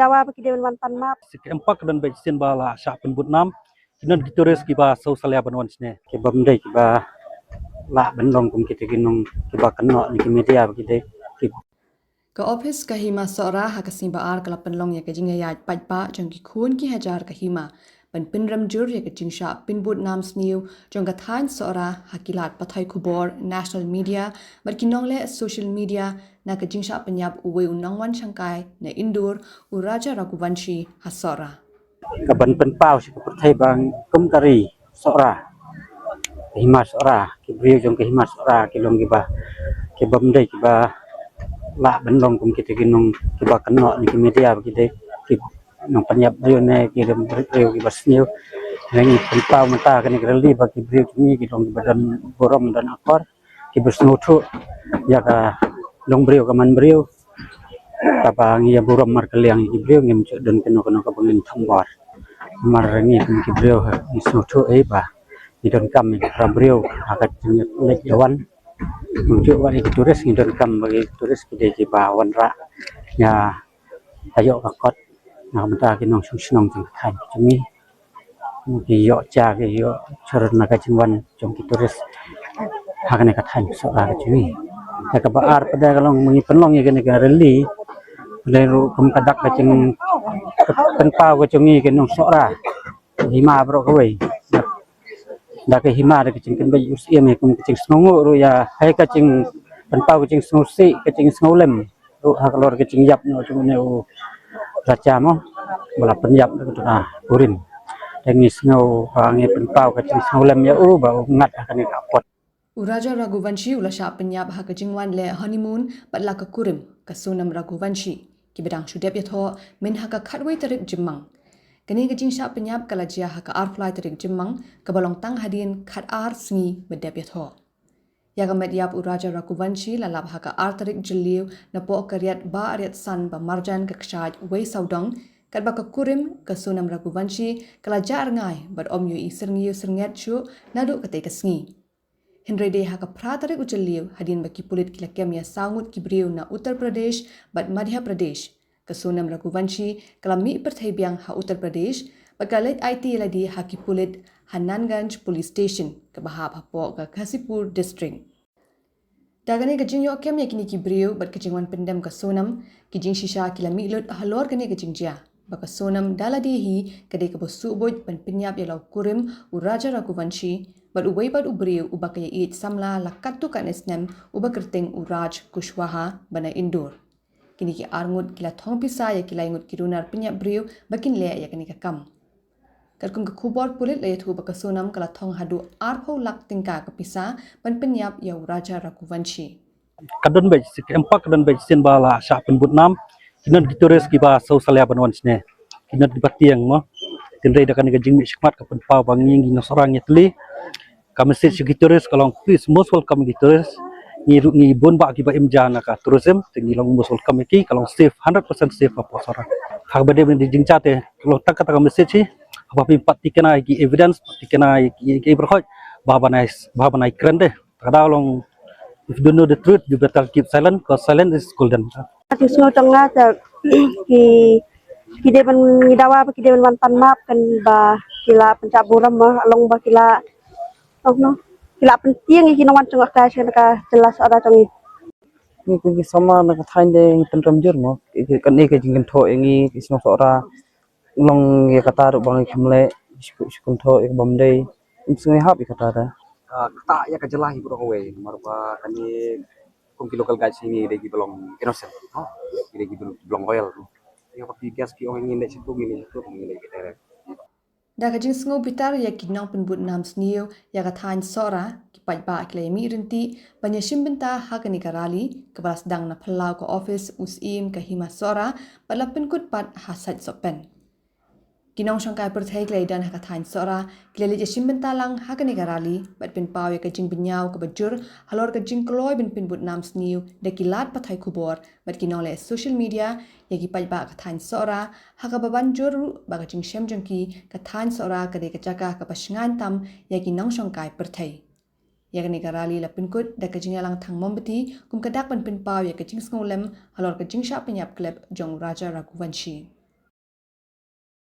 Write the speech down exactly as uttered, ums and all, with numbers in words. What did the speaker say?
Dawa ba ki dei ban wan pan map. Sik em pak don bek sien ba la shah pynbud nam. Ki non ki tourist kiba saw salia ban wan sne. Kiba mdei kiba la ban long kum kita ki nong kiba kynnoh na ki media ba ki dei ki Ka ophis ka Hima Sohra ha ka sngi ba ar ka la pynlong ïa ka jingïaid paidbah jong ki khun ki hajar ka hima ban pynrem jur ïa ka jingshah pynbud nam sniew jong ka thaiñ Sohra ha ki lad pathai khubor national media bad ki nongleh social media na ka jingshah pynïap uwei u nongwan shangkai na Indore u Raja Raghuvanshi ha Sohra. Ka ban pynpaw sha ka pyrthei ba kum ka ri Sohra, ka Hima Sohra, ki briew jong ka Hima Sohra ki long kiba kiba mdei kiba la ban long kum kita ki nong kiba kynnoh na ki media ba ki dei ki nong pynïap briew ne ki dei briew kiba sniew. Ngi pynpaw mynta kane ka rally ba ki briew jong ngi ki long kiba don burom don akor kiba sngewthuh ïa ka long briew ka man briew. Kaba ngi ïa burom markylliang ïa ki briew, ngim ju don kano kano kaba ngin thombor. Mar ngi kum ki briew ngi sngewthuh ei ba ngi donkam ïa ki para briew ha ka jingïaleit ïawan. Ngim ju wan ïa ki tourist, ngi donkam ba ki tourist ki dei kiba wanrah ïa ka ïoh ka kot na ka bynta ki nongshong shnong jong ka thaiñ jong ngi. Ki ïoh ja ki ïoh char na ka jingwan jong ki tourist ha kane ka thaiñ Sohra ka jong ngi. Te kaba ar pat ka long ba ngi pynlong ïa kane ka rally, dei ruh kum ka dak ka jingpynpaw ka jong ngi ki nong Sohra, hima baroh kawei. Da ka hima da ka jingkynbeit u Syiem ïa kum ka jingsngewnguh ruh ïa hai ka jingpynpaw ka jingsngewsih ka jingsngewlem ruh ha ka lor ka jingïap noh jong une u Raja mo ba la pynïap da ka duna kurim. Te ngi sngew ba ngi pynpaw ka jingsngewlem ïa u ba u ngat ha kane ka apot. U Raja Raghuvanshi u la shah pynïap ha ka jingwan leh honeymoon bad la ka kurim ka Sonam Raghuvanshi kiba dang shu dep ïathoh myn ha ka khatwei tarik Jymmang. Kane ka jingshah pynïap ka la jia ha ka arphew lai tarik Jymmang kaba long tang hadien khatar sngi ba dep ïathoh. Ïa ka met ïap u Raja Raghuvanshi la lap ha ka ar tarik Jylliew napoh ka riat ba ariat san ba marjan ka kshaid wei sawdong, katba ka kurim ka Sonam Raghuvanshi ka la jah rngai bad ym ïohi syrngiew syrngiat shuh naduh katei ka sngi. Hynrei dei ha ka phra tarik u Jylliew hadien ba ki pulit ki la kem ïa saw ngut ki briew na Uttar Pradesh bad Madhya Pradesh, ka Sonam Raghuvanshi ka la mih pyrthei biang ha Uttar Pradesh bad ka la leit aiti ïa lade ha ki pulit ha Nanganj Police Station kaba hap hapoh ka Ghazipur District. Da kane ka jingïoh kem ïa kine ki briew bad ka jingwan pyndem ka Sonam, ki jingshisha ki la mih lut halor kane ka jingjia ba ka Sonam da lade hi ka dei kaba suh buit ban pynïap ïa la u kurim u Raja Raghuvanshi bad uwei pat u briew uba ka ïaieit samla la katto katne snem uba kyrteng u Raj Kushwaha ba na Indore. Kine ki ar ngut ki la thong pisa ïa ki lai ngut ki runar pynïap briew ba kin leh ïa kane ka kam. Katkum ka khubor, pulit la ïathuh ba ka Sonam ka la thong haduh arphew lak tyngka ka pisa ban pynïap ïa u Raja Raghuvanshi. Ka don bek sien, ka em pak ka don bek sien ba la shah pynbud nam. Ki non ki tourist kiba saw salia ban wan sne. Ki non kiba tieng mo. Hynrei da kane ka jingmih shakhmat ka pynpaw ba ngi ngi nong Sohra ngi tylli. Ka message ki tourist ka long please most welcome ki tourist. Ngi ruh ngi bun bah kiba im ja na ka tourism, te ngi long most welcome ki, ka long safe, hundred percent safe hapoh Sohra. Haba dei ban dei jingjia te ka long tang kata ka message hi. Haba phi pat thikna ki evidence, pat thikna ki, ki, ki berkhot, ba ban ai, ba ban ai kren de. Ka da long, if you don't know the truth, you better keep silent, 'cause silence is golden. Ati sngewtang nga te ki, ki dei ban ngi dawa ba ki dei ban wan pan map kan ba ki la pynjah burom ma long ba ki la, oh no, ki la pyntieng ïa ki nongwan jong ka sha ka jylla Sohra jong ngi. Ngi kum ki samla na ka thaiñ de ngi pynrem jur mo. Kane ka jingkynthoh ïa ngi ki shnong Sohra. Long ïa kata ruh ba ngi khlem leh, shu, shu kynthoh ïa ka bym dei. Ngim sngew hap ïa kata da. Ah, kata ïa ka jylla hi baroh kawei, namar ba kane kum ki local guides hi ngi dei kiba long innocent, ha? Ngi dei kiba long loyal. Ïa ba ki guest ki ong ngi leh shatu, ngi leh shatu, ngi leh kita. Da ka jingsngew bitar ïa ki nongpynbud nam sniew ïa ka thaiñ Sohra, ki paidbah ki la ïamih ryntih ban ïashim bynta ha kane ka rally kaba la sdang na phyllaw ka ophis u Syiem ka Hima Sohra bad la pynkut pat ha Sait Sohpen. Ki nongshongkai pyrthei ki la ïadon ha ka thaiñ Sohra, ki la leit ïashim bynta lang ha kane ka rally bad pynpaw ïa ka jingbynñiaw kaba jur halor ka jingkloi ban pynbud nam sniew da ki lad pathai khubor bad ki nongleh social media ïa ki paidbah ka thaiñ Sohra, ha kaba ban jur ruh ba ka jingshem jong ki ka thaiñ Sohra ka dei ka jaka kaba shngaiñ tam ïa ki nongshongkai pyrthei. Ïa kane ka rally la pynkut da ka jingïalang thang mombati kum ka dak ban pynpaw ïa ka jingsngewlem halor ka jingshah pynïap klep jong u Raja Raghuvanshi.